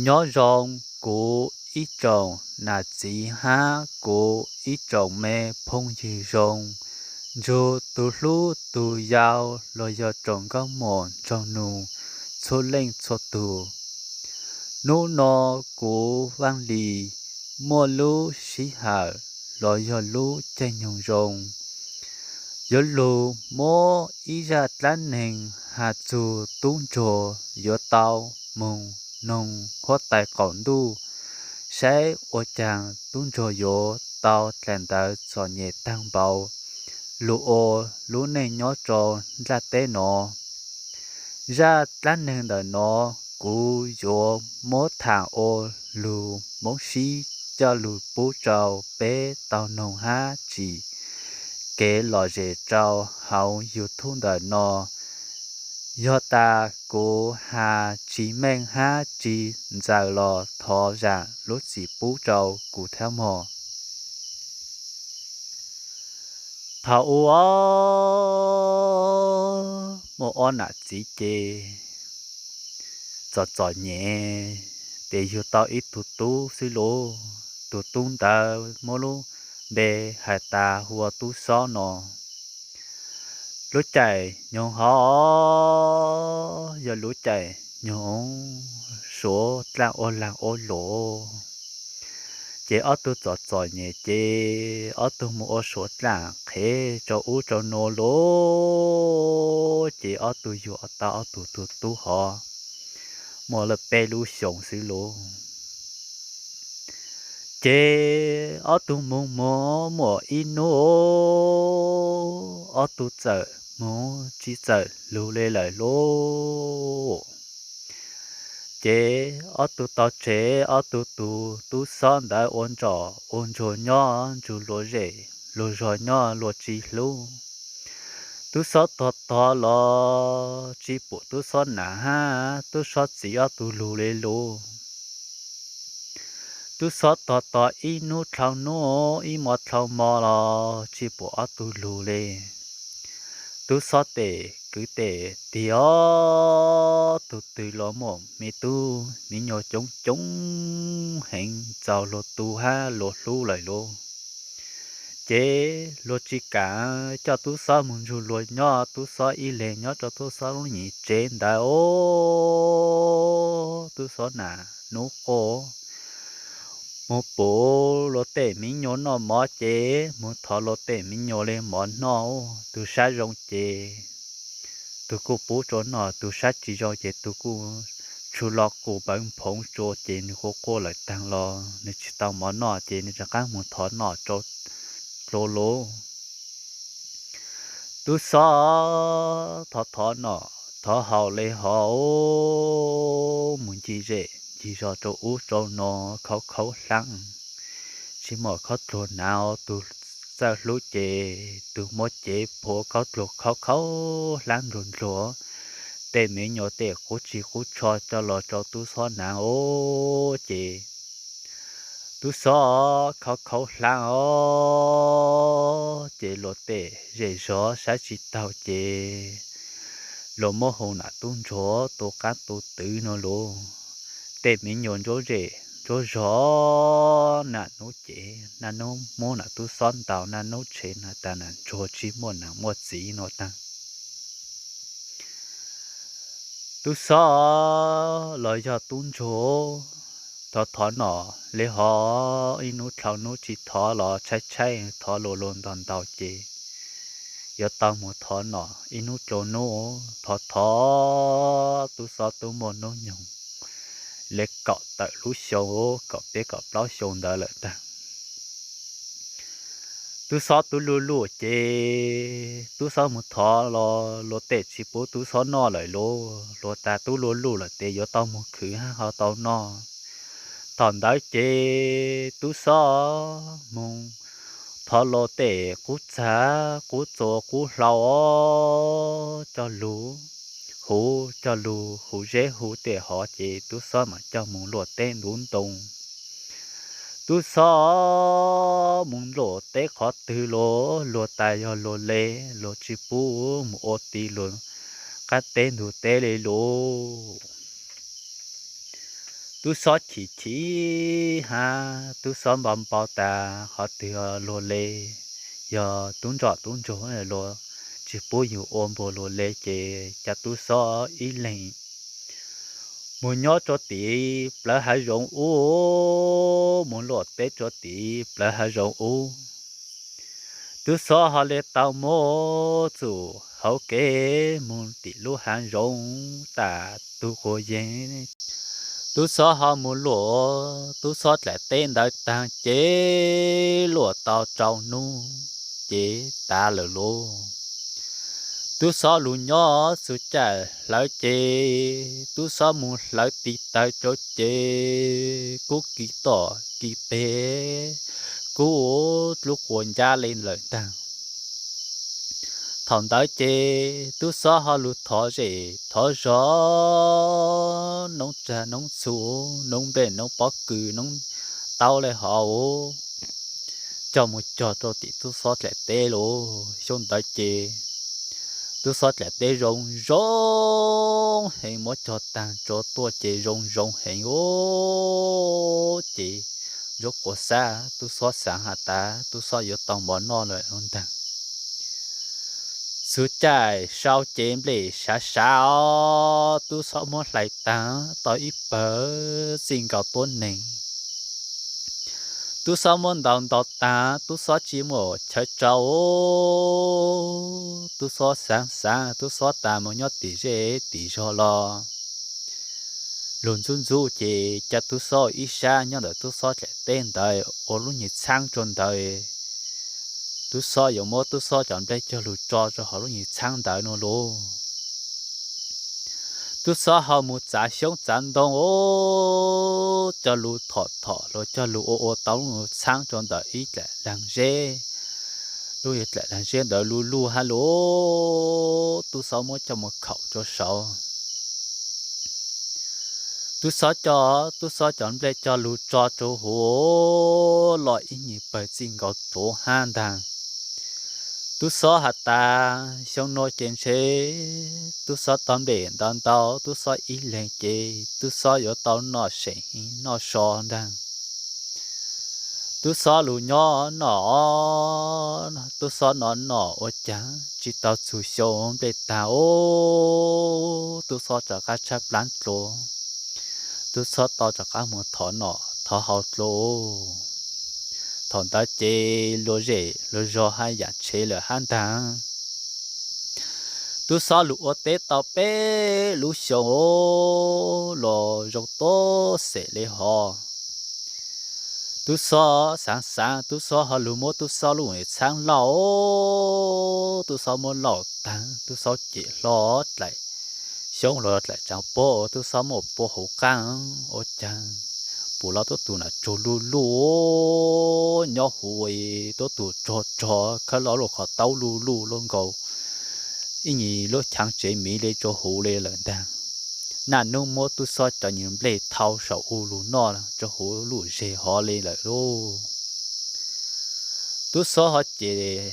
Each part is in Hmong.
Nyob zoo kuv ib tsoom nam txiv hab kuv ib tsoom me phooj ywg zoo, nrug tus hlub tus yau los yog tsoom nkauj muam nraug nus txhua leej txhua tug. Nub no kuv Vaaj Lis muaj lub sij hawm los yog lub caij nyoog zoo, yuav lug muab ib zaj dlaab neeg has txug tub ntsuag yuav tau moog noog huab tais qaum ntuj, saib ua caag tub ntsuag yuav tau dlaim ntawv txom nyem taag npaum lug ua lub neej nyob rau nplaj teb no. Zaj dlaab neeg ntawm no kuv yuav muab thaam ua lug Moob Sib coj lug pub rau peb tau noog hab tsim kev lom zem rau hauv YouTube ntawm no. Yog tas kuv has tsis meej hab tsis ntxaws los thov zaam lub txim pub rau kuv thiab mog. Thaum ub muaj ob nam txiv ces txom txom nyem, ces yug tau ib tug tub xwb lauj. Tug tub ntawd muab lub npe has tas hu ua Tub Xob no. Lub caij nyoog hov yog lub caij nyoog suav dlaaj ua laag ua luam, ces ob tug txom txom nyem ces ob tug moog ua suav dlaaj qhev rau ub rau nuav lauj. Ces ob tug yug tau ob tug tug tub hov muaj lawm peb lub xyoos xwb lauj. Ces ob tug moog moog muaj ib nub, ob tug txawm moog tsis txawm lug le lawm lauj. Ces ob tug tau tseg ob tug tug Tub Xob ntawd ua ntsoj ua ntsuag nyob nrug luag zej luag zog nyob luag tsis hlub. Tub Xob tog tog los tsis pum Tub Xob nam hab Tub Xob txiv ob tug lug le lauj. Tub Xob tog tog ib nub dlhau nub ib mo dlhau mo los tsis pum ob tug lug le. Tub Xob tes kwv tes tig ob tug twg los muaj me tub me nyuam coob coob heev txaus luag tu hab luag hlub lawm lauj. Ces luag tsis kam coj Tub Xob moog nrug luag nyob, Tub Xob ib leeg nyob rau Tub Xob lub nyim tsev ntawd os. Tub Xob nam nub quaj moog pum luag tej me nyuam noj mov ces moog thov luag tej me nyuam le mov noj. Tug sab zoo ces tug kuj pub rua noj, tug sab tsis zoo ces tug kuj tshua los qus npawv nphoov rua ces nwg quaj quaj lawm taag los nwg tsis tau mov noj ces nwg rov qaab moog thov noj rua dlua lauj. Tub Xob thov thov noj thov haus le hov mus ncig zej ncig zog rua ub rua no khaub khaub hlaab, tsis muaj khaub dluag nav. Tug txawj hlub ces tug muab cev phua khaub dluag khaub khaub hlaab nrug nrug tej me nyuam tej qub tsis qub tsho coj los rua Tub Xob nav os. Ces Tub Xob khaub khaub hlaab os ces luag tej zej zog saib tsis taug ces luag muab hu nam tub ntsuag tu qaab tu twv no lauj. Tej me nyuam ntsuab zej ntsuab zog naj nub ces naj nub muab nam Tub Xob ntaus naj nub tshev na tas nam ntsuag tsis muaj nam muaj txiv no taag. Tub Xob los yog tub ntsuag thov thov noj le hov ib nub dlhau nub tsis thov los tshaib tshaib thov luag luag ntaus ntaus ces yuav tau mus thov noj ib nub dlua nub. Thov thov Tub Xob tub muaj nub nyoog le kaum tawm lub xyoo, kaum peb kaum plaub xyoo ntawd lawm taag. Tub Xob tub luj luj ces Tub Xob mus thov los luag tej tsis pub Tub Xob noj lawm lauj. Luag tas tub luj luj lawm ces yuav tau mus khwv hab ho tau noj. Thaum ntawd ces Tub Xob mus thov luag tej qub txag qub txua qub hlau os, coj lug huv, coj lug huv zeb huv tej hov ces Tub Xob mam coj mus luaj teb ntuv ntoo. Tub Xob mus luaj teb qhov twg los luag tas yog luag le, luag tsis pub mus ua ti luag qab teb ntug teb le lauj. Tub Xob chim chim hab, Tub Xob npau npau tas qhov twg luag le, yog tub ntsoj tub ntsuag luag tsis pub yus ua npua luag le ces ca Tub Xob ib leeg mus nyob rua tim plawv hav zoov ub, mus luam teb rua tim plawv hav zoov ub. Tub Xob ho le tau muab txuj hauv kev mus tim lub hav zoov tas tug quas yees. Tub Xob ho mus luam Tub Xob dlaim teb ntawd taag ces luam tau rau nub ces tav lawm lauj. Tub Xob lug nyob txug caij hlawv ces Tub Xob mus hlawv tiv tawg rau ces kub kis tom kis peg, kub lub quas ncab le lawm ntag. Thaum ntawd ces Tub Xob ho lug thov zej thov zog, noob tsag noob txhu, noob nplej noob pob kws noob taub le hov coj mus cog rau tim Tub Xob dlaim teb lauj. Xyoo ntawd ces Tub Xob dlaim teb zoo zoo heev, muab cog taag tsua tuaj ces zoo zoo heev os. Ces ntsuab quas xab Tub Xob xaav has tas Tub Xob yuav tau mov noj lawm ntag. Txug caij sau ces nplej sav sav os, Tub Xob muab hlais taag tau ib pawg txij nkaus tuab neeg. Tub Xob muab ntaus ntaus taag Tub Xob tsi muaj chaw rau. Tub Xob xaav xaav Tub Xob tas mus nyob tim zej tim zog los lug ntxub ntxub ces ca Tub Xob ib sab nyob ntawm Tub Xob dlaim teb ntawd ua lub nyuag txhaab rua ntawd. Tub Xob yuav muab Tub Xob cov nplej cog lug tso rau hauv lub nyuag txhaab ntawd no lauj. Tub Xob ho mus txav xyoob txav ntoo os, cog lug thom thom los cog lug ua ua tau lub nyuag txhaab rua ntawm ib dlaim laag zeb. Lub dlaim laag zeb ntawd luj luj hab lauj, Tub Xob muab coj mus khaum rua saud. Tub Xob coj Tub Xob cov nplej cog lug tso rua huv los ib nyuag pawg txij nkaus tuav hab ntag. Tub Xob has tas xyoo no ces ntshe Tub Xob tau nplej ntau ntau, Tub Xob ib leeg ces Tub Xob yuav tau noj seem noj so ntag. Tub Xob lug nyob noj, Tub Xob noj noj ua caag tsi tau txug xyoo nplej taag os, Tub Xob rov qab tshab plaab dlua, Tub Xob tau rov qab mus thov noj thov haus dlua. Thaum ntawd ces luag zej luag zog haj yam tshev lawm hab ntag. Tub Xob lug ua teb tau peb lub xyoo los zoo tuab xeem le hov. Tub Xob xaav xaav Tub Xob ho lug muab Tub Xob lub txhaab lauj, Tub Xob muab lauj taag Tub Xob cem hlo dlaim xyoob los dlaim tsaav puab, Tub Xob muab pua huv qaab ua caag pum los tuab tug nam tsuag luj luj nyob huv, tuab tug tsuag tsuag khawb lo lub qhov taub luj luj luj nkaus ib nyuag lub chaav tsev miv le rua huv le lawm ntag. Naj nub muab Tub Xob cov nyuag nplej thau saum u lug noj rua huv lub zej hov le lawm lauj. Tub Xob ho cem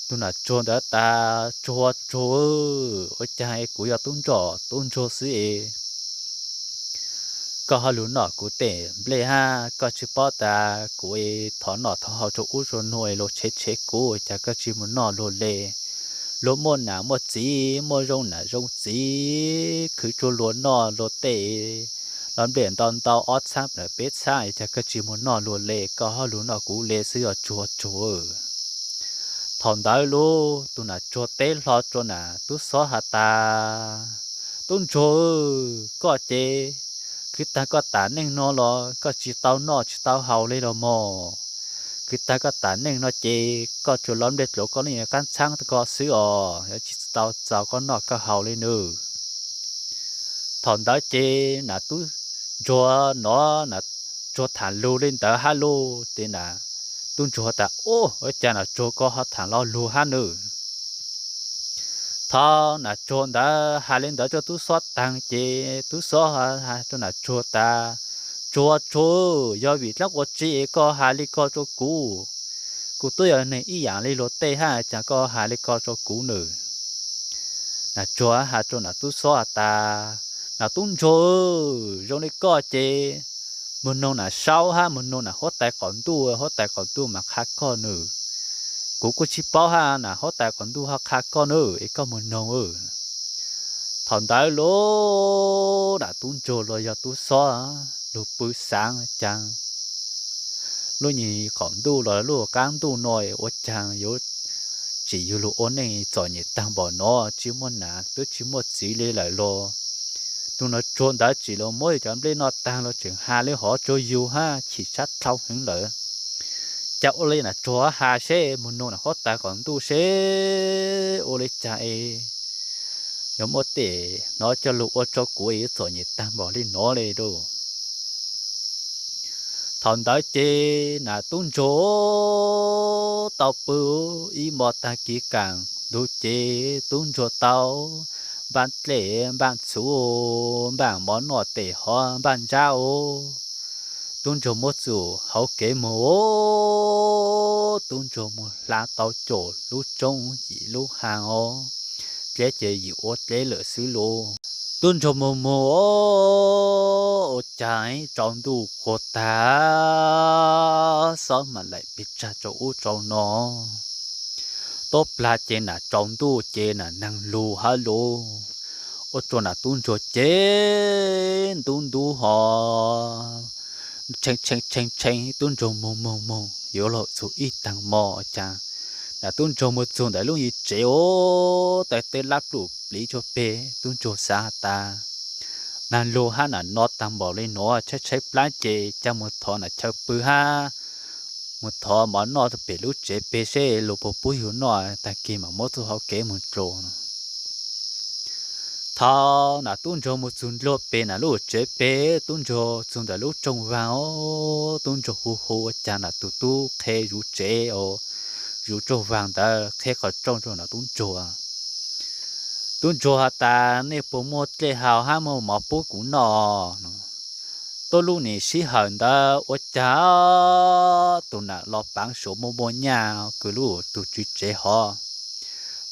tug nam tsuag ntawd tas, Tsuag tsuag, ua caag es kuv yog tub ntsoj tub ntsuag xwb es koj ho lug noj kuv tej nplej hab, koj tsi paub tas kuv thov noj thov haus rua ub rua nuav es luag tshev tshev kuv, cas koj tsi mus noj luag le? Luag muaj nam muaj txiv, muaj zoo nam zoo txiv, khwv rua luag noj luag tej los nplej ntau ntau ob txhaab lawm peb txhaab, cas koj tsi mus noj luag le, koj ho lug noj kuv le xwb os Tsuag tsuag. Thaum ntawd lub tug nam tsuag teb hlo rua nam Tub Xob has tas, Tub ntsuag, koj ces khwv taag koj tam neej no los koj tsi tau noj tsi tau haus le los mog. Khwv taag koj tam neej no ces koj tsuas los nplej dlua koj lub nyuag qaab txhaab ko xwb os, yuav tsi tau txaus koj noj koj haus le nawb. Thaum ntawd ces nam tub ntsuag nov nam tsuag thaam lug le ntawd hab lauj, ces nam tub ntsuag tas, Ua cas nam tsuag koj ho thaam lo lug hab nawb? Thaum nam tsuag ntawd has le ntawd rua tub xob taag ces tub xob has rua nam tsuag tas, Tsuag tsuag, yog vim dlaab qhov tsi es koj has le ko rua kuv? Kuv tub yog neeg ib yaam le luag tej hab cas koj has le ko rua kuv nawb? Nam tsuag has rua nam tub xob has tas, Nam tub ntsuag, zoo li koj ces mus noog nam saub hab mus noog nam huab tais qaum ntuj, huab tais qaum ntuj mas qha koj nawb. Kuv kuj tsis paub hab, nam huab tais qaum ntuj ho qha koj nawb, es koj mus noog. Thaum ntawd lub nam tub ntsuag los yog tub xob lug pw xaav caag lub nyim qaum ntuj los lub qab ntuj no ua caag yuav tsim yug lug ua neej txom nyem taag npaum no, tsis muaj nam twb tsis muaj txiv li lawm los. Tug nam tsuag ntawd tsim los muab yug cov nplej noj taag los tseem has li hov rua yug hab chim sab dhau heev lawm. Ca ua li nam tsuag has seb mus noog nam huab tais qaum ntuj seb ua li caag es yuav muaj tej no coj lug ua rua kuv es yuav txom nyem taag npaum li no li lauj. Thaum ntawd ces nam tub ntsuag tau pw ib mos taag kis kaam ntug ces tub ntsuag tau npaaj dlej npaaj txhuv, npaaj mov noj tes hov npaaj ntsab os. Tub ntsuag muab txug hauv kev moog os, tub ntsuag moog hlaav tau caum lub roob yim lub haag os, dleb ces yim ua dleb lawm xwb lauj. Tub ntsuag moog moog os, ua caag tsaus ntuj qhuav taag, xob maam laim pes tsag rau ub rau no. Tuab plag ces nam tsaus ntuj ces nam naag lug hab lauj, ua rua nam tub ntsuag ces ntub ntub hov tshee tshee tshee, tub ntsuag moog moog moog yuav luag txug ib taag mo caag. Nam tub ntsuag moog txug ntawm lub nyuas tsev os, tawg teb lab pluj pliv rua peg, tub ntsuag xaav has tas, naag lug hab nam no taag npaum li no, tshaib tshaib plab ces ca moog thov nam chaw pw hab moog thov mov noj rua pem lub tsev peg seb luag puas pub yug noj, taag kis maam muab txuj hauv kev moog dlua. Thaum nam tub ntsuag moog txug nrug peg nam lub tsev peg, tub ntsuag txug ntawm lub rooj vaag os, tub ntsuag hu hu ua caag nam tug tub qhe zuv tsev os, zuv rooj vaag ntawd qhe qhov rooj rua nam tub ntsuag. Tub ntsuag has tas, nej puas muaj dlej haus hab muaj mov pub kuv noj? Tuab lub nim sij hawm ntawd ua caag tug nam los paav suav muaj muaj nyaj kws lub tug tswv tsev hov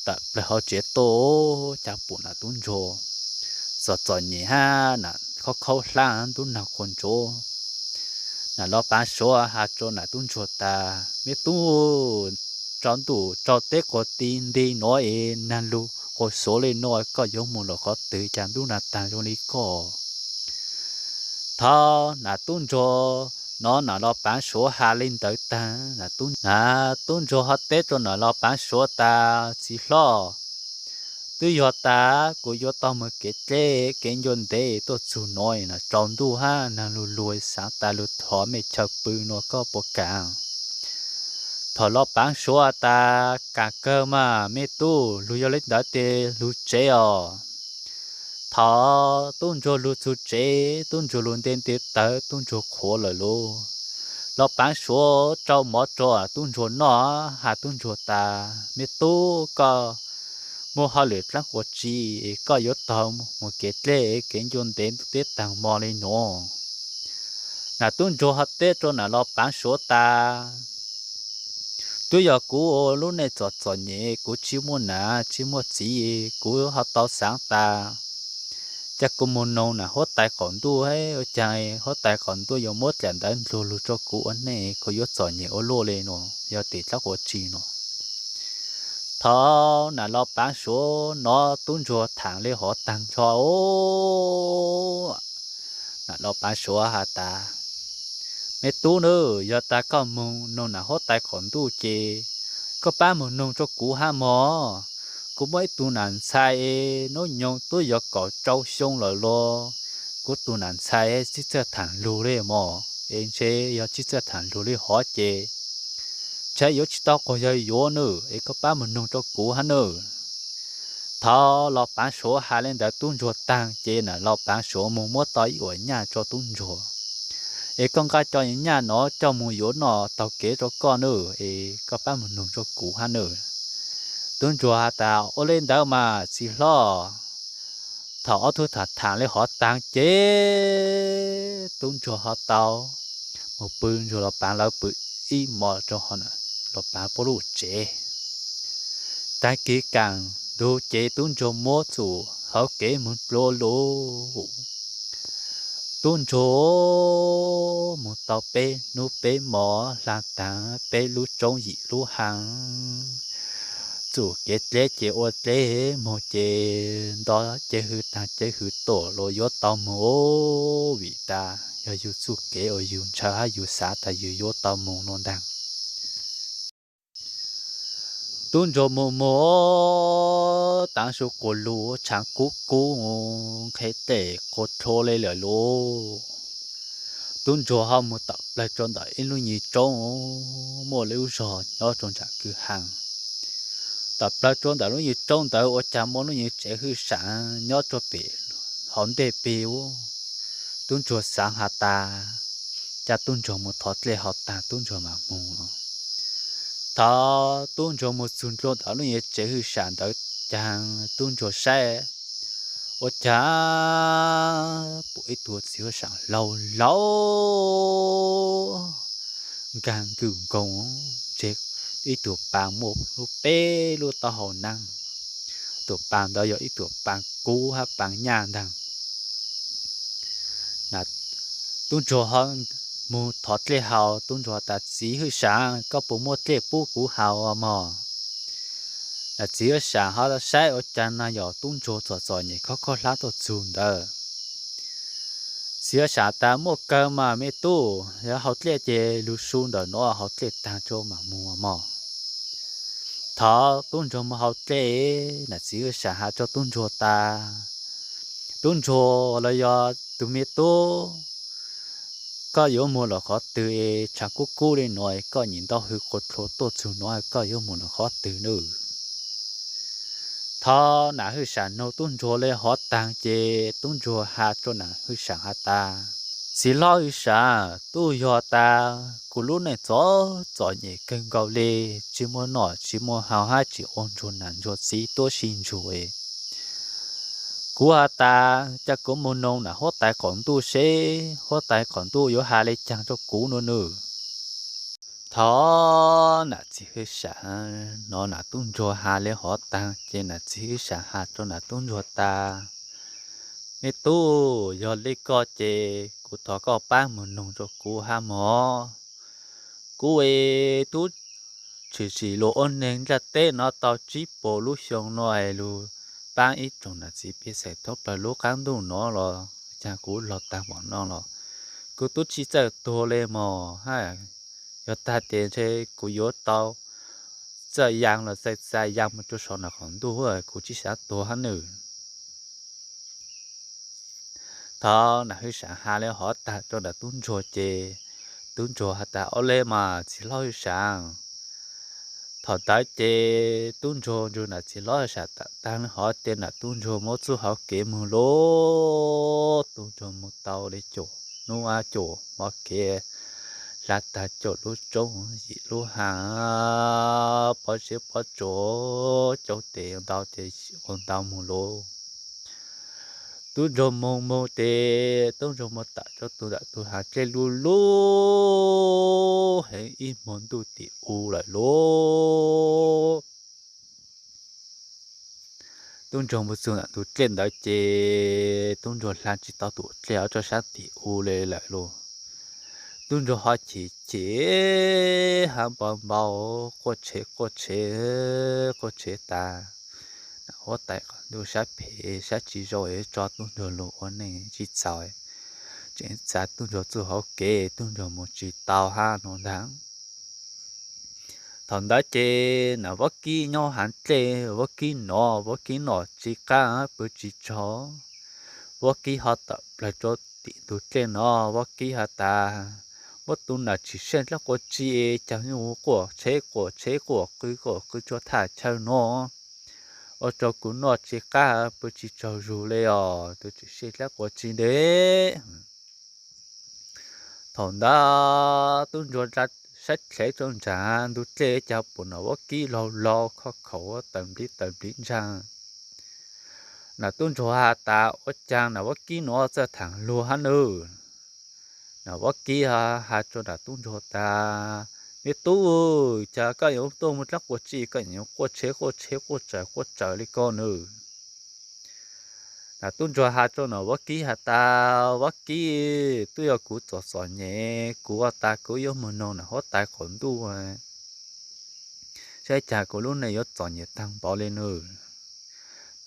tawm plaws hauv tsev tuaj, ca pum nam tub ntsuag txom txom nyem hab nam khaub khaub hlab ntub naag quas ntsuav. Nam los paav suav has rua nam tub ntsuag tas, me tub, tsaus ntuj tsaus teb quas ti nti nuav es naag lug quas suav le nuav, koj yuav moog lawm qhov twg cas ntub naag taag zoo li koj? Thaum nam tub ntsuag nov nam los paav suav has le ntawd taag, nam tub ntsuag ho teb rua nam los paav suav tas, txiv hlob, twb yog tas kuv yuav tau moog kev dleb kev ncua ntev tuaj txug nuav, nam tsaus ntuj hab naag lug lug xaav tas lug thov mej chaw pw nuav, koj puas kaam? Thaum los paav suav tas, kaam kawg mas me tub, lug yog le ntawd tes lug tsev os. Thaum tub ntsuag lug txug tsev, tub ntsuag lug nte nte tawv, tub ntsuag qhuav lawm lauj. Los paav suav rau mov rua tub ntsuag noj, has tub ntsuag tas, me tub, koj muaj hauj lwm dlaab quas tsi, koj yuav tau moog kev dleb kev ncua ntev ntuj teb taag mo le nuav? Nam tub ntsuag ho teb rua nam los paav suav tas, twb yog kuv ua lub neej txom txom nyem, kuv tsis muaj nam tsis muaj txiv, kuv ho tau xaav tas, ca kuv moog noog nam huab tais qaum ntuj, ua caag huab tais qaum ntuj yuav muab dlaim ntawv nplua lug rua kuv ua neej, kuv yuav txom nyem ua luaj le nuav, yog tim dlaab quas tsi nuav. Thaum nam los paav suav nov tub ntsuag thaam le hov taag nrho os, nam los paav suav has tas, me tub nawb, yog tas koj moog noog nam huab tais qaum ntuj ces koj pab moog noog rua kuv hab mog. Kuv muaj ib tug nam ntxhais es nub nyoog twb yuav kaum rau xyoo lawm los kuv tug nam ntxhais tsis txawj thaam lug le mog, es ntshe yog tsis txawj thaam lug le hov ces ntshe yuav tsis tau quas yawg yuav nawb, es koj pab moog noog rua kuv hab nawb. Thaum los paav suav has le ntawd tub ntsuag taag ces nam los paav suav moog muab tau ib uas nyaj rua tub ntsuag, es koj nqa cov nyaj nov coj moog yuav noj taug kev rua koj nawb, es koj pab moog noog rua kuv hab nawb. Tub ntsuag has tas, ua le ntawd mas txiv hlob. Thaum ob tug thaam thaam le hov taag ces tub ntsuag ho tau moog pw ntsuag los paav lawv pw ib mos rua los paav puab lub tsev. Taag kis kaam ntug ces tub ntsuag muab txum hauv kev mus dua lug. Tub ntsuag mus tau peb hnub peb hmo, hla taag peb lub roob yim lub haav, txuj kev dleb ces ua dleb moog ces nto cev hwv taag cev hwv tuaj los yuav tau moog, vim tas yog yug txuj kev uas yug ntshaw hab yug xaav tas yug yuav tau moog nua ntaag. Tub ntsuag mus mus tav su quas lug tshaav kub kub, nqhe tej quas dlua le lawm lauj. Tub ntsuag ho mus tawm plawg rua ntawm ib lub nyuas roob, muaj lub zog nyob rua nraam kwj ha. Tawm plawg rua ntawm lub nyuas roob ntawd ua caag muaj lub nyuas tsev hwj sam nyob rua pem hauv ntej peg ub. Tub ntsuag xaav has tas ca tub ntsuag mus thov dlej hov taag tub ntsuag maam mus. Thaum tub ntsuag mus txug ntua ntawm lub nyuas tsev hwj sam ntawd caag tub ntsuag saib ua caag pum ib tug txiv huab sam laug laug nkaag nkwj nkoos ntseg ib tug paa muaj lub peb lub taub hau naab. Tug paa ntawd yog ib tug paa kub hab paa nyaj ntaag. Tub ntsuag ho mus thov dlej haus, tub ntsuag tas txiv hwj sam koj puas muaj dlej pub kuv haus mog? Txiv hwj sam ho saib ua caag no yog tub ntsuag txom txom nyem khob khob hlab tuaj txug ntawd. Txiv hwj sam tas muaj kawg mas me tub, yog haus dlej ces lug su ntawm nuav haus dlej taag tso maam mus mog. Thaum tub ntsuag mus haus dlej, nam txiv hwj sam has rua tub ntsuag tas, tub ntsuag los yog tug me tub, koj yuav mus lawm qhov twg, tshaav kub kub le nuav koj nyim ntau hwv quas dlua tuaj txug nuav koj yuav mus lawm qhov twg nawb? Thaum nam hwj sam noog tub ntsuag le hov taag ces tub ntsuag has rua nam hwj sam has tas, txiv hlob hwj sam, tub yog tas kuv lub neej txom txom nyem kawg nkaus le, tsi muaj noj tsi muaj haus hab tsi ua ntsuag nam ntsuag txiv tuab si ntsuag. Kuv has tas ca kuv mus noog nam huab tais qaum ntuj seb huab tais qaum ntuj yuav has le caag rua kuv nawb. Thaum nam txiv hwj sam nov nam tub ntsuag has le hov taag ces nam txiv hwj sam has rua nam tub ntsuag tas, me tub, yog le koj ces kuv thov koj paab mus noog rua kuv hab mog. Kuv es tub tshwm sim lug ua neeg ntiaj teb no tau tsib puas lub xyoo no es lug paab ib tsoom nam txiv pej xeem thoob plawg lub qaab ntuj nuav los caag kuv lug taag npaum no los kuv tub tsi txawj tuag le mog hab. Yog tag ces ntshe kuv yuav tau txawj yaa los txawj txais yaa mus rua sau nam qaum ntuj, kuv tsi xaav tuag hab nawb. Thaum nam hwj sam has le hov taag rua nam tub ntsuag ces tub ntsuag has tas, ua le mas txiv hlob hwj sam. Thaum ntawd ces tub ntsuag nrug nam txiv hlob hwj sam tawm taag le hov ces nam tub ntsuag muab txuj hauv kev moog lauj. Tub ntsuag moog tau le caum nub ab caum mov kev, hla taag caum lub roob yim lub haav, pob zeb pob tsuas cau tes ntau ces ua ntau moog lauj. Tub ntsuag moog moog ces tub ntsuag moog tawm rua tug ntawm tug haav dlej lub lub heev ib moog ntuj tim u lawm lauj. Tub ntsuag moog txug ntawm tug dlej ntawd ces tub ntsuag hla tsi tau tug dlej rua saab tim u le lawm lauj. Tub ntsuag ho chim chim hab npau npau, quaj tshev quaj tshev quaj tshev tas, nam huab tais qaum ntuj saab phem saab tsi zoo tso tub ntsuag lug ua neej tsi txaus, tseem txav tub ntsuag txuj hauv kev tub ntsuag moog tsi tau hab nua ntaag. Thaum ntawd ces nam vaub kib nyob haav dlej, vaub kib nov, vaub kib noj tsi qab pw tsi tsaug. Vaub kib ho tawm plawg rua tim ntug dlej no, vaub kib has tas, muab tug nam tshwm sim dlaab quas tsi caag nyuj quaj tshev quaj tshev quaj qw quaj qw tsua thaj chaw nuav, ua rua kuv noj tsi qab pw tsi tsaug zug le os, tug tshwm sim dlaab quas tsi ntawd. Thaum ntawd tub ntsuag saib dlhev rua nraag ntug dlej caag pum nam vaub kib laug laug khov khaum tawm npliv tawm npliv ntsaag. Nam tub ntsuag has tas, ua caag nam vaub kib nuav txawj thaam luag hab nawb? Nam vaub kib has rua nam tub ntsuag tas, me tub, caag koj yuav tuaj muaj dlaab quas tsi koj yuav quaj tshev quaj tshev quaj tsawv quaj tsawv le ko nawb? Nam tub ntsuag has rau Nam Vab Kib has tas, Vab Kib, twb yog kuv txom txom nyem, kuv ua tas kuv yuav mus noog Nam huab tais qaum ntuj saib cas kuv lub neej yuav txom nyem tag npaum li nawb.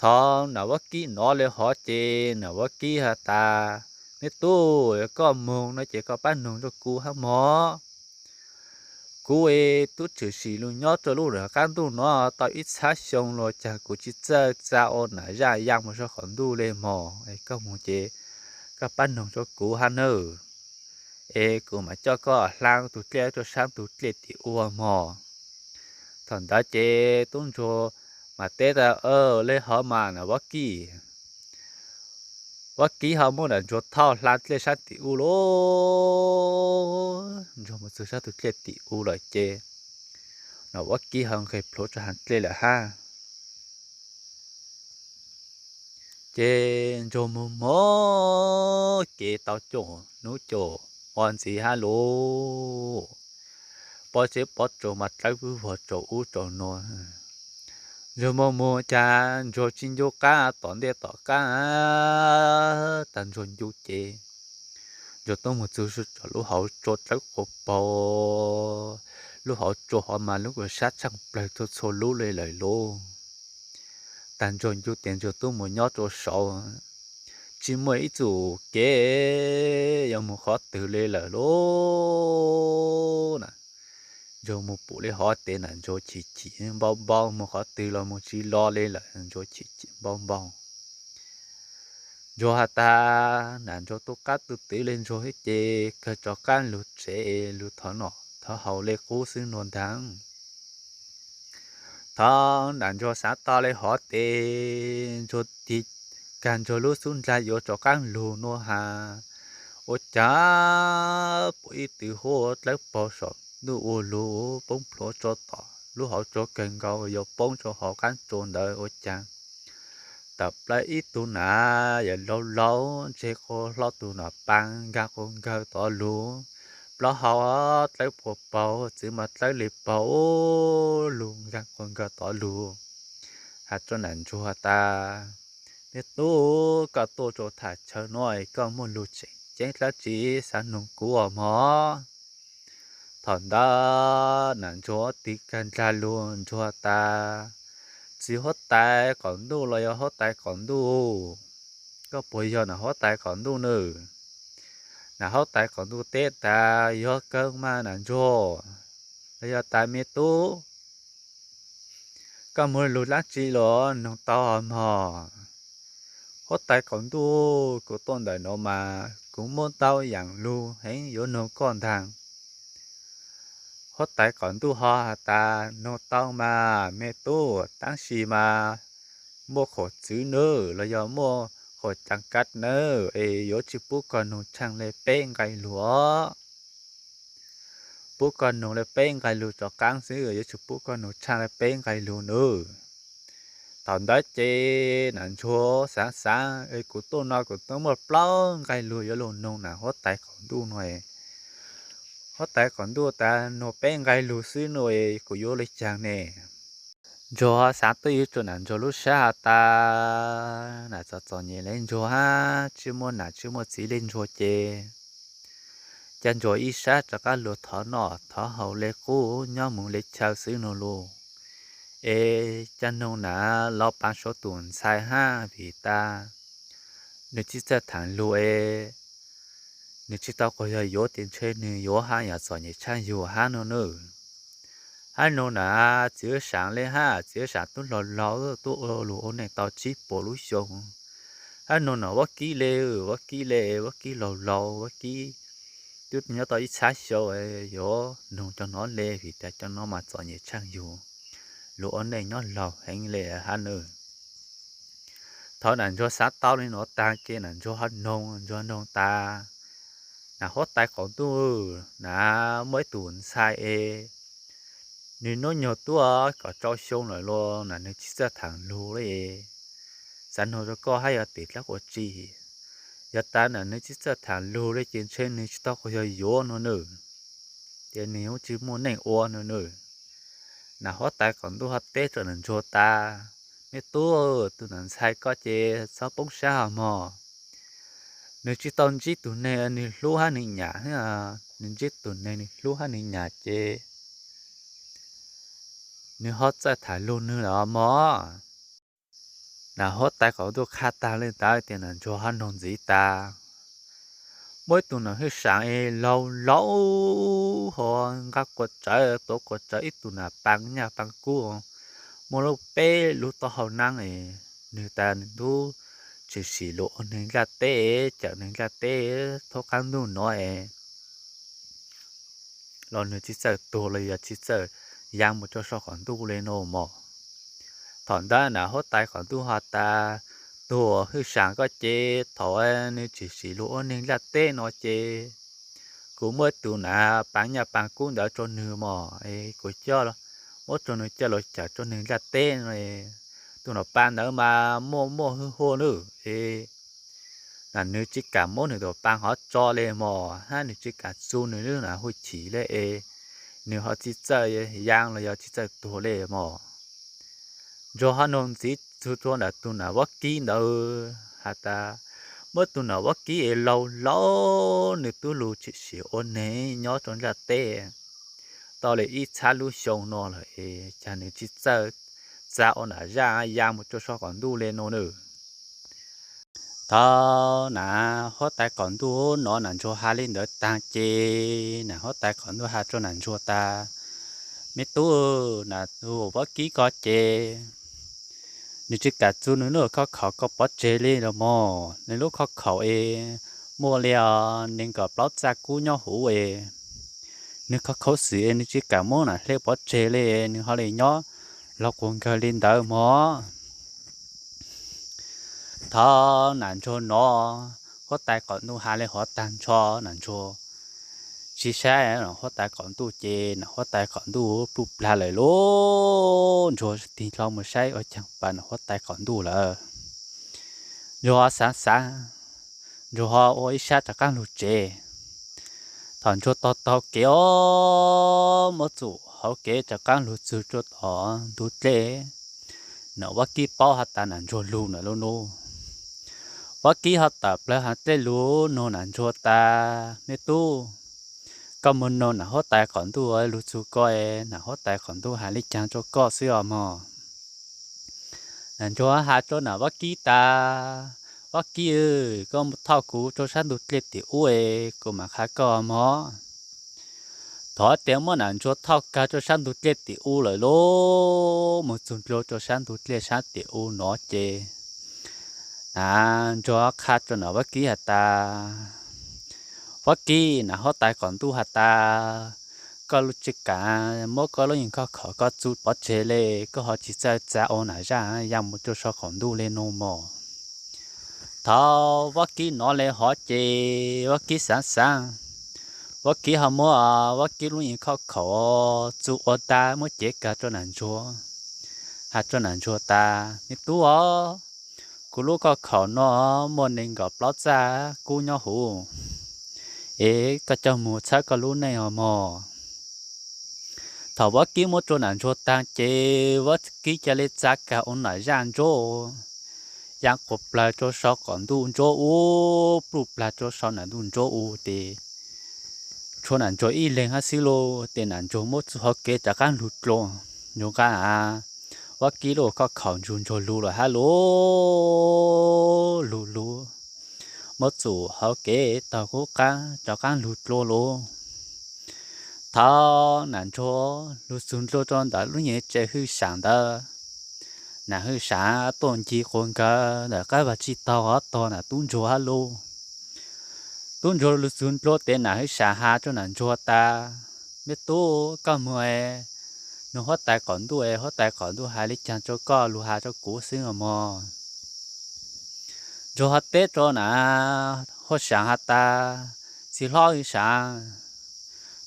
Thaum Nam Vab Kib hnov li hov ces Nam Vab Kib has tas, Me tub, koj mus no ces koj pab noog rau kuv hab mog. Kuv es tub tshwm sim lug nyob rau lub qab ntuj no tau ib txhab xyoo los cas kuv tsis txawj txav ua nam zaj ya mus saib qaum ntuj li mog. Koj mus ces koj pab noog rau kuv hab nawb, es kuv mam coj koj hla tug dlej rau sab tug dlej tim ua mog. Thaum ntawd ces tub ntsuag mas teb tas, Li hov mas Nam Vab Kib. Vab Kib ho muab Nam ntsuag thauj hla dlej sab tim ua lauj. Ntsuag mus txug sab tug dlej tim ua lawm ces Nam Vab Kib ho nqes plhuav rau hauv dlej lawm hab. Ces ntsuag mus moog kev tau caum nub caum ua ntxiv hab lauj. Pov tsev pov tsaus mas dlawb vwg vog tsaus ub tsaus nuav. Ntsuag mus mus cas ntsuag tsis ncu qab tom ntej tom qab, tas ntsuag ncu ces ntsuag tub mus txug rau lub hauv tsua dlawb quas paug. Lub hauv tsua hov mas lub kua sab tshaaj plawg txhua txhua lub li lawm lauj. Tas ntsuag ncu tes ntsuag tub mus nyob rau saud, tsis muaj ib txoj kev yuav mus qhov twg li lawm lauj. Ntsuag mus pum li hov tes nam ntsuag chim chim npau npau, mus qhov twg los mus tsis los li lawm, ntsuag chim chim npau npau. Ntsuag has tas nam ntsuag tu qab tu twv li ntsuag ces kawg rov qab lug tsev lug thov noj thov haus li qub xwb nuav ntag. Thaum nam ntsuag xaav tau li hov tes ntsuag tig kag ntsuag lub xub ndlag yuav rov qab lug nuav has, ua cas pum ib tw huab dlawb paug saum ntuj ua lug poob plhuav rau tom lub hauv tsua kawg nkaus yuav poob rau hauv qab tsua ntawd ua cas tawm plaws ib tug nam yawm laug laug ntseg quas hlob tug nam paa nkag quas nkawg tod lug. Plaub hau dlawb quas paug, txwv mas dlawb li paug lug nkag quas nkawg tod lug. Has rua nam ntsuag tas, Me tub, koj tuaj rau thaj chaw nuav koj muaj lug tseem ceeb dlaab tsi xaav noog kuv mog? Thaum ntawd nam ntsuag tig kag ndlag lug ntsuag tas, Txiv huab tais qaum ntuj los yog huab tais qaum ntuj, koj puas yog nam huab tais qaum ntuj nawb? Nam huab tais qaum ntuj teb tas, Yog kawg mas nam ntsuag, los yog tas me tub, koj muaj lug dlaab tsi los noog tau mog. Huab tais qaum ntuj, kuv tuaj ntawm nuav mas kuv muaj ntau yaam lug heev yuav noog koj ntag. Huab tais qaum ntuj ho has tas, Noog tau mas me tub, tab sis mas muaj qhov txwv nawb los yog muaj qhov caa kab nawb, es yuav tsi pub koj noog tshaaj le peb nqai lug os. Pub koj noog le peb nqai lug rov qaab xwb, yuav tsi pub koj noog tshaaj le peb nqai lug nawb. Thaum ntawd ces nam ntsuag xaav xaav, Kuv tuaj no kuv twb muaj plaub nqai lug yuav lug noog nam huab tais qaum ntuj no. Huab tais qaum ntuj tas, Noog peb nqai lug xwb no kuv yuav le caag ne? Ntsuag xaav twb ywm rua nam ntsuag lub sab has tas, nam txom txom nyem le ntsuag hab tsi muaj nam tsi muaj txiv le ntsuag ces ca ntsuag ib sab rov qaab lug thov noj thov haus le qub nyob moog le chaw xwb no lug. Es ca noog nam laus paas suav tus ntxhais hab vim tas nwg tsi txawj thaam lug es nwg tsi tau quas yog yuav ces ntshe nwg yuav hab yog txom nyem tshaaj yug hab no nawb. Hab noog nam txiv huab saam le hab txiv huab saam tub laug laug tub ua lug ua neej tau tsib puas lub xyoo. Hab noog nam vaub kib le, vaub kib le, vaub kib laug laug, vaub kib tub nyob tau ib txhab xyoo, yuav noog cov nov le vim tas cov nov mas txom nyem tshaaj yug, lug ua neej nyob laug heev le hab nawb. Thaum nam ntsuag xaav tau le nuav taag ces nam ntsuag ho noog, ntsuag noog tas, Nam huab tais qaum ntuj, nam muaj ib tug ntxhais es nwg nub nyuag tuaj kaum rau xyoo lawm los nam nwg tsi txawj thaam lug le. Xaav noog rua koj hab yog tim dlaab quas tsi, yog tas nam nwg tsi txawj thaam lug le ces ntshe nwg tsi tau quas yog yuav no nawb, ces nwg yuav tsi muaj neej ua no nawb. Nam huab tais qaum ntuj ho teb rua nam ntsuag tas, Me tub, tus nam ntxhais koj ces txhob poob siab hos mog. Nws tsis tau ntsib tus neeg nws hlub hab nws nyam, nws ntsib tus neeg nws hlub hab nws nyam ces nws ho txawj tham lug nws lawm mog. Nam huab tais qaum ntuj qha tag li ntawd tias nam ntsuag ho noog ntxiv tas, muaj ib tug nam hwj sam es laug laug ho nqa quas tsawv, tuav quas tsawv ib tug nam paa nyaj paa kub, muaj lub peb lub taub hau naab es nws tas nws tub tshwm sim lug ua neeg nplaj teb, cawm neeg nplaj teb thoob qaab ntuj nuav es los nws tsis txawj tuag los yog tsis txawj yaa mus rua sau qaum ntuj le nuav mog. Thaum ntawd nam huab tais qaum ntuj has tas, tus hwj sam koj ces thaum nws tshwm sim lug ua neeg nplaj teb no ces kuv muab tus nam paa nyaj paa kub ntawd rua nws mog, kuv coj, muab rua nws coj lug cawm rua neeg nplaj teb no. Tus nam paa ntawd mas muaj muaj hwj huam lawm es nam nws tsis kam muab nws tus paa hov tso le mog, hab nws tsis kam txug nws lub nam hwj chim le es nws ho tsis txawj yaa los yog tsis txawj tuag le mog. Ntsuag ho noog ntxiv txug rua ntawm tus nam vaab kib ntawd has tas, muaj tus nam vaab kib es laug laug nws tub lug tshwm sim ua neeg nyob rua nplaj teb tau le ib txhab lub xyoo no lawm es cas nws tsis txawj txav ua nam zaj yaa mus rua sau qaum ntuj le nuav nawb. Thaum nam huab tais qaum ntuj nov nam ntsuag has le ntawd taag ces nam huab tais qaum ntuj has rua nam ntsuag tas, me tub, nam tus vaab kib koj ces nws tsis kam txug nws lub khauj khaum koj pov tseg le los mog. Nws lub khauj khaum es muaj le neeg nkaum plaub txaj kub nyob huv es nws khauj khaum xwm es nws tsis kam muab nam hle pov tseg le, nws ho le nyob laug quas nkawg le ntawd mog. Thaum nam ntsuag nov huab tais qaum ntuj has le hov taag nrho, nam ntsuag tsis saib nam huab tais qaum ntuj ces nam huab tais qaum ntuj pluj plag lawm lauj. Ntsuag tig hlo mus saib ua caag pab nam huab tais qaum ntuj lawm. Ntsuag xaav xaav, ntsuag ho ua ib sab rov qaab lug tsev. Thaum ntsuag taug taug kev os, muab txum hauv kev rov qaab lug txug rua tom ntug dlej, nam vaab kib paub has tas nam ntsuag lug nam lub nub. Vaab kib ho tawm plawg haav dlej lug nug nam ntsuag tas, me tub, koj moog nug nam huab tais qaum ntuj lug txug koj, nam huab tais qaum ntuj has le caag rua koj xwb os mog. Nam ntsuag has rua nam vaab kib tas, vaab kib, koj mus thauj kuv rua sab ntug dlej tim ub es kuv mam qha koj mog. Thaum tias muab nam ntsuag thauj kag rua sab ntug dlej tim ub lawm lauj, mus txug ntua rua sab ntug dlej sab tim ub no ces nam ntsuag qha rua nam vaab kib has tas, vaab kib, nam huab tais qaum ntuj has tas, koj tsis kam muab koj lub yeej khauj khaum koj txug pov tseg le, koj ho tsis txawj txav ua nam zaj yaa mus rua sau qaum ntuj le nuav mog. Thaum vaab kib nov le hov ces vaab kib xaav xaav, vaab kib ho muab vaab kib lub yeej khauj khaum txug ua tag muab cev kag rua nam ntsuag, has rua nam ntsuag tas, me tub os, kuv lub khauj khaum no muaj nees nkaum plaub txaj kub nyob huv es koj coj mus txhawb koj lub neej os mog. Thaum vaab kib muab rua nam ntsuag taag ces vaab kib ca le txav kag ua nam zaj ntsuab, yaa quas plawg rua sau qaum ntuj ntsuab ub, pluj plag rua sau nam ntuj ntsuab ub tes tshuav nam ntsuag ib leeg hab xwb lauj. Tes nam ntsuag muab txug hauv kev rov qaab lug dlua, ntsuag nqa vaab kib lub khauj khaum ntsuag ntsuag lug lawm hab lauj, lug lug, muab txum hauv kev taug qub qaab rov qaab lug dlua lauj. Thaum nam ntsuag lug txug ntua rua ntawm lub nyuag tsev hwj sam ntawd, nam hwj sam tuaj ncig quas nkawg ntawm qab vag tsib taug hov tog nam tub ntsuag hab lauj. Tub ntsuag lug txug ntua tes nam hwj sam has rua nam ntsuag tas, me tub, koj moog, nug huab tais qaum ntuj, huab tais qaum ntuj has le caag rua koj lug has rua kuv xwb os mog. Ntsuag ho teb rua nam hwj sam has tas, txiv hlob hwj sam,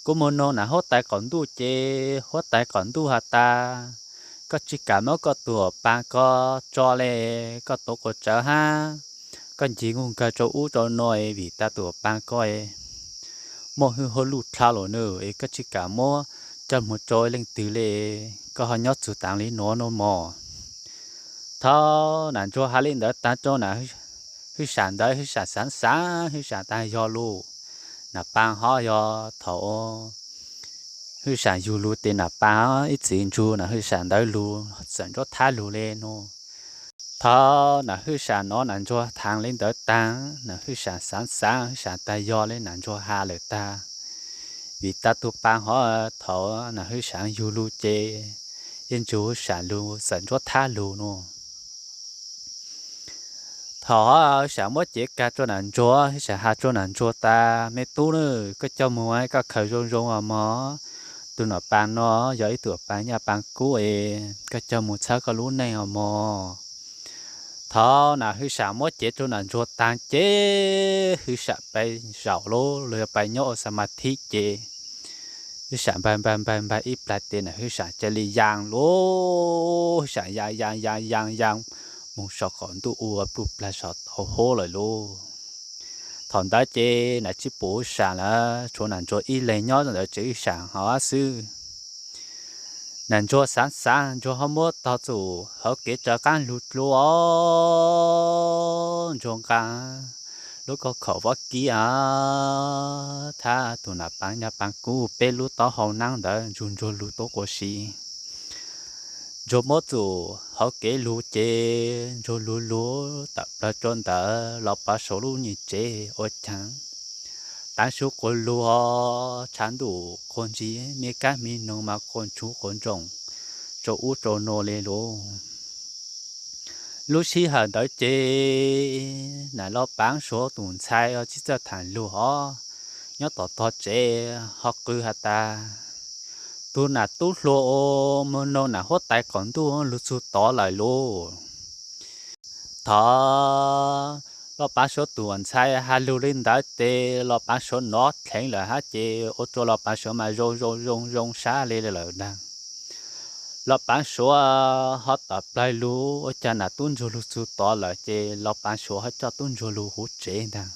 kuv moog nug nam huab tais qaum ntuj ces huab tais qaum ntuj has tas, koj tsis kam muab koj tus paa ko tso le, koj tuav quas tsawv hab koj ncig nkuj nkawg rua ub rua nuav vim tas tus paa ko muaj hwj huam luj dlha lawm nawb, es koj tsis kam muab coj moog rua leej twg le, koj ho nyob txug taag le nuav nuav mog. Thaum nam ntsuag has li ntawd tag rau nam hwj sam ntawd, hwj sam xaav xaav, hwj sam tas yog lus, nam paa hov yog thaum hwj sam yug lug tes nam paa ib txwm nrug nam hwj sam ntawd lug txawm nruab thab lug le nuav. Thaum nam hwj sam nov nam ntsuag thaam li ntawd taag, nam hwj sam xaav xaav, hwj sam tas yog le nam ntsuag has lawm tag, vim tas tug paa hov thaum nam hwj sam yug lug ces yeej nrug hwj sam lug txawm nruab thab lug nuav. Thaum hov hwj sam muab cev kag rua nam ntsuag, hwj sam has rua nam ntsuag tas, me tub na, koj coj moog koj khaws zoo zoo os mog. Tug nam paa no yog ib tug paa nyaj paa kub es koj coj moog txhawb koj lub neej os mog. Thaum nam hwj sam muab cev rua nam ntsuag taag ces hwj sam pais zaum lug los yog pais nyob ua xa ma thib ces hwj sam npag npag npag npag ib plag tes nam hwj sam ca li yaa lug, hwj sam yaa yaa yaa yaa yaa moog saum qaum ntuj ua pluj plag saum tau huv lawm lug. Thaum ntawd ces nam tsi pum hwj sam lawm, tshuav nam ntsuag ib leeg nyob ntawd ces hwj sam hov xwb. Nam ntsuag xaav xaav, ntsuag ho muab tog txum hauv kev raws qaab lug dlua, ntsuag nqaa lub kaug khaum vab kib a, thab tug nam paa nyaj paa kub peb lub taub hau naab ntawd nrug ntsuag lug tuab quas si. Ntsuag muab txum hauv kev lug ces ntsuag lug lug tawm plawg rua ntawm Los Pav Suav lub nyuas tsev ua caag. Taav su quas lug, tshav ntuj quas ntsig, me kab me noog mas quas ntsug quas ntsoom rua ub rua nuav le lug. Lub sij hawm ntawd ces nam Los Paav Suav tus ntxhais tsi txawj thaam lug hov nyob tom tog tsev ho qw has tas, tug nam tub hluas uas moog noog nam huab tais qaum ntuj lug txug tod lawm lug. Thaum Los Paav Suav tus ntxhais has lug le ntawd tes Los Paav Suav nov dheev lawm hab ces ua rua Los Paav Suav mas zoo zoo zoo zoo sab le lawm ntag. Los Paav Suav ho tawm plawg lug ua caag nam tub ntsuag lug txug tod lawm ces Los Paav Suav ho coj tub ntsuag lug huv tsev ntag.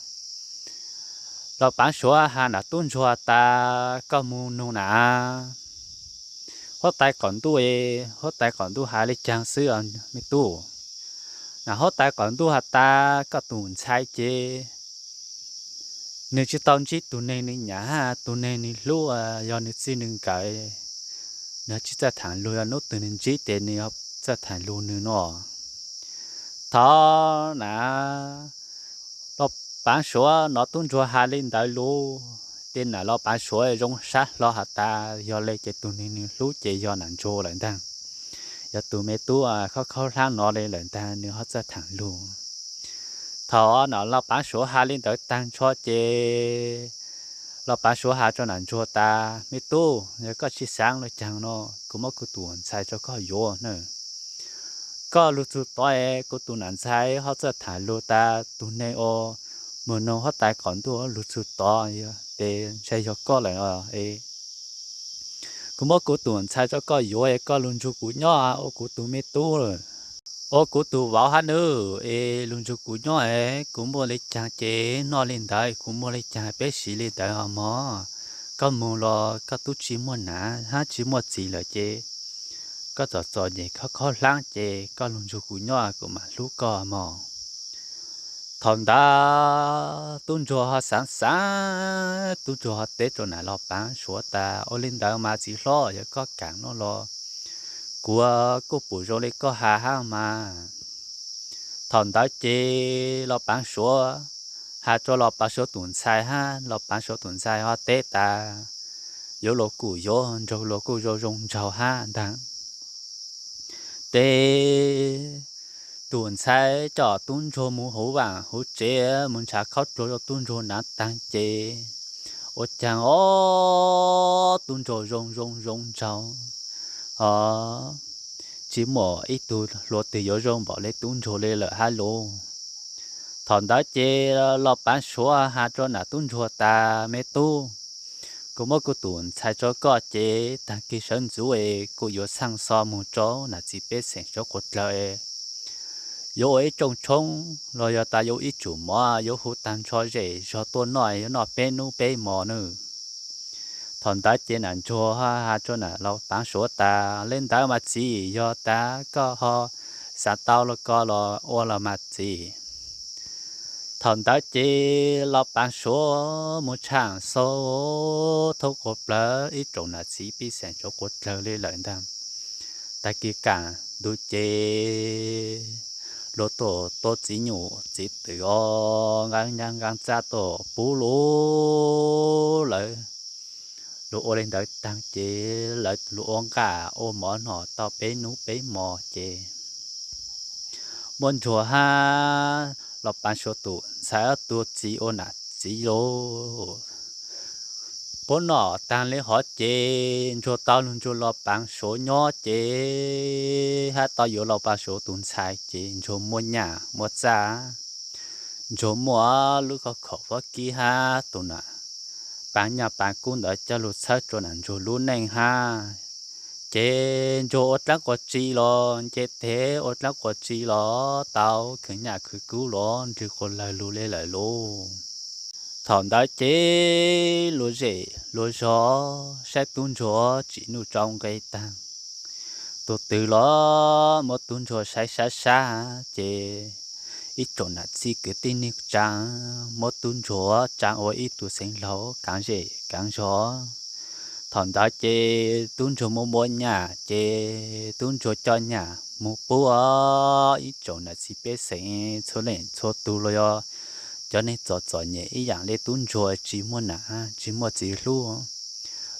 Los Paav Suav has nam tub ntsuag tas, koj moog noog nam huab tais qaum ntuj, huab tais qaum ntuj has le caag xwb me tub. Nam huab tais qaum ntuj has tas koj tus ntxhais ces nwg tsi tau ntsib tug neeg nwg nyam hab tug neeg nwg hlub, yog nwg txij nwg nkawm, nwg tsi txawj thaam lug, yog nub twg nwg ntsib ces nwg txawj thaam lug nwg nuav. Thaum nam Los Paav Suav nov tub ntsuag has le ntawd lug, tej nam Los Paav Suav zoo sab hlo has tas yog le ces tug neeg nwg hlub ces yog nam ntsuag lawm ntag. Yog tug me tub khaub khaub hlaab no le lawm ntag, nwg ho txawj thaam lug. Thaum nam Los Paav Suav has le ntawd taag nrho ces Los Paav Suav has rua nam ntsuag tas, me tub, yog koj tsi xaav le caag no, kuv muab kuv tus ntxhais rua koj yuav na. Koj lug txug tod es kuv tus nam ntxhais ho txawj thaam lug tas tug neeg uas moog noog huab tais qaum ntuj lug txug tod, tes ntshe yog koj lawm es kuv muab kuv tus ntxhais rua koj yuav es koj lug nrug kuv nyob ua kuv tus me tub, ua kuv tus vauv hab nawb, es lug nrug kuv nyob es kuv muaj le caag ces noj le ntawd, kuv muaj le caag peb siv le ntawd os mog. Koj moog los koj tub tsi muaj nam hab tsi muaj txiv lawm ces koj txom txom nyem khaub khaub hlaab ces koj lug nrug kuv nyob kuv mam hlub koj mog. Thaum ntawd tub ntsuag ho xaav xaav, tub ntsuag ho teb rua nam Los Paav Suav tas, ua le ntawd mas txiv hlob, yog koj kaam no los kuv kuj pum zoo le koj has hab mas. Thaum ntawd ces Los Paav Suav has rua Los Paav Suav tus ntxhais hab Los Paav Suav tus ntxhais ho teb tas, yuav los kuj yuav, nraug los kuj zoo zoo nraug hab ntag. Tes tus ntxhais coj tub ntsuag moog huv vaam huv tsev, moog nrhav khaub dluag rua tub ntsuag nav taag ces ua caag ob tub ntsuag zoo zoo zoo nraug, tsi muaj ib tug hluas twg yuav zoo npaum le tub ntsuag le lawm hab lauj. Thaum ntawd ces Los Paav Suav has rua nam tub ntsuag tas, me tub, kuv muab kuv tus ntxhais rua koj ces taag kis sawv ntxuv es kuv yuav txhaaj xo moog rua nam txiv pej xeem suav quas dlawg, yuav ua ib rooj tshoob los yog tas yuav ua ib tsum mov, yuav hu taag nrho zej zog tuaj noj, yuav noj peb nub peb mos nawb. Thaum ntawd ces nam ntsuag has rua nam Los Paav Suav tas, le ntawd mas txiv, yog tas koj ho xav tau los koj los ua los mas txiv. Thaum ntawd ces Los Paav Suav mus tsham xauj thoob qhov plawv ib tsoom nam txiv pej xeem tsov quav dlawg li lawm ntag. Tag kis kaj ntug ces luag tuaj tua txiv nyuj txiv twm os, nqa nyab nqa txaj tuaj pub luag lawm. Luag ua li ntawd tag ces lawv luag ua nqaj ua mov noj tau peb hnub peb hmo ces muab Ntsuag hab Los Paav Suav tus ntxhais ob tug txis ua nam txiv lauj. Puab noj tag li hov ces Ntsuag tau lug nrug Los Paav Suav nyob ces hab tau yuav Los Paav Suav tus ntxhais ces Ntsuag muaj nyaj muaj txaj. Ntsuag muaj lub khaub khaum fab kib hab tus nam Paav Nyaj Paav Kub ntawd coj lug txhawb rua nam Ntsuag lub neej hab. Ces Ntsuag ua dlaab quas tsi los nce teg, ua dlaab quas tsi los tau, khwv nyaj khwv kub los nrwg quas lawg lug le lawm lauj. Thaum ntawd ces luag zej luag zog saib tub Ntsuag tsim nuj tsaus nqe taag. Tug twg los muab tub Ntsuag saib sab sab ces ib tsoom nam txiv kwv tij neej tsaa muab tub Ntsuag tsaa ua ib tug xeev laug kaav zej kaav zog. Thaum ntawd ces tub Ntsuag muaj muaj nyaj ces tub Ntsuag coj nyaj moog pub ib tsoom nam txiv pej xeem txhua leej txhua tug los yog cov neeg txom txom nyem ib yaam le tub Ntsuag tsis muaj nam tsis muaj txiv hlub.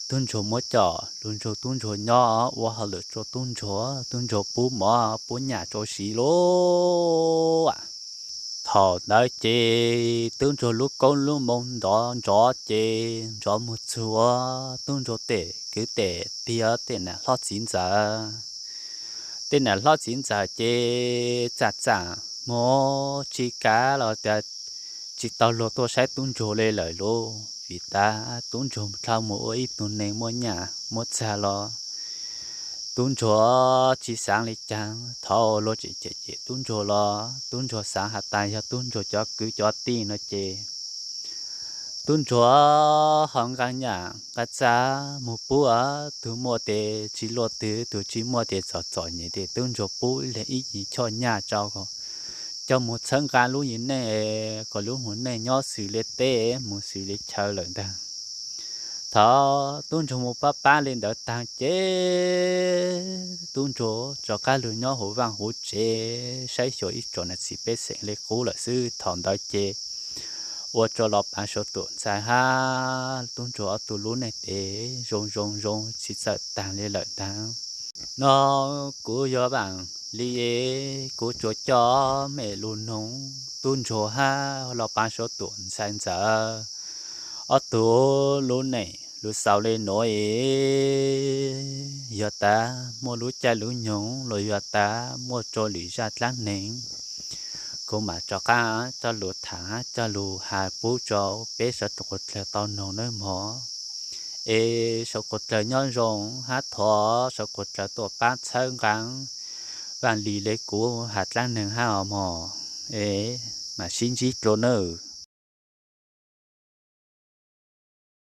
Tub Ntsuag muab coj lug nrug tub Ntsuag nyob ua hauj lwm rua tub Ntsuag, tub Ntsuag pub mov pub nyaj rua siv lauj. Thaum ntawd ces tub Ntsuag lub koob lub moo nrov nrov ces nrov moog txug tub Ntsuag tej kwv tej tij tej nam hlob txiv ntxawm. Tej nam hlob txiv ntxawm ces txaj txaj moog tsis kav los tas tsis tau luag tuaj saib tub Ntsuag le lawm lauj, vim tas tub Ntsuag dlhau moog ua ib tug neeg muaj nyaj muaj txag los tub Ntsuag tsis xaav le caag. Thaum luag tseem cem cem tub Ntsuag los tub Ntsuag xaav has tas yog tub Ntsuag cov kwv cov tij no ces tub Ntsuag ho nqaa nyaj nqaa txag moog pub tug muaj tes tsis luaj twg, tug tsis muaj tes txom txom nyem tes tub Ntsuag pub ib leeg ib yim choj nyaj rau kom coj moog txhawb nqaa lub yim neej kom lub hua neej nyob xws le teb moog xws le chaw lawm ntag. Thaum tub Ntsuag moog pab pab le ntawd taag ces tub Ntsuag rov qab lug nyob huv vaaj huv tsev saib xyuas ib tsoom nam txiv pej xeem le qub lawm xwb. Thaum ntawd ces ua rua Los Paav Suav tus ntxhais hab tub Ntsuag ob tug lub neej tes zoo zoo zoo tsis txawj taag le lawm ntag. No kuv yog Vaaj Lis, kuv tsuas coj mej lug noog tub Ntsuag hab Los Paav Suav tus ntxhais ntxawm ob tug lub neej lug xaus le nuav es yog tas muaj lub caij lub nyoog los yog tas muaj rua lwm zaj dlaab neeg, kuv maam rov qab coj lug thaam coj lug has pub rua peb sawv daws quas dlawg tau noog nawb mog. Es sawv daws quas dlawg nyob zoo hab thov sawv daws quas dlawg tuaj pab txhawb nqaa Vaaj Lis le kuv has dlaab neeg hab os mog. Es maam sib ntsib dlua nawb.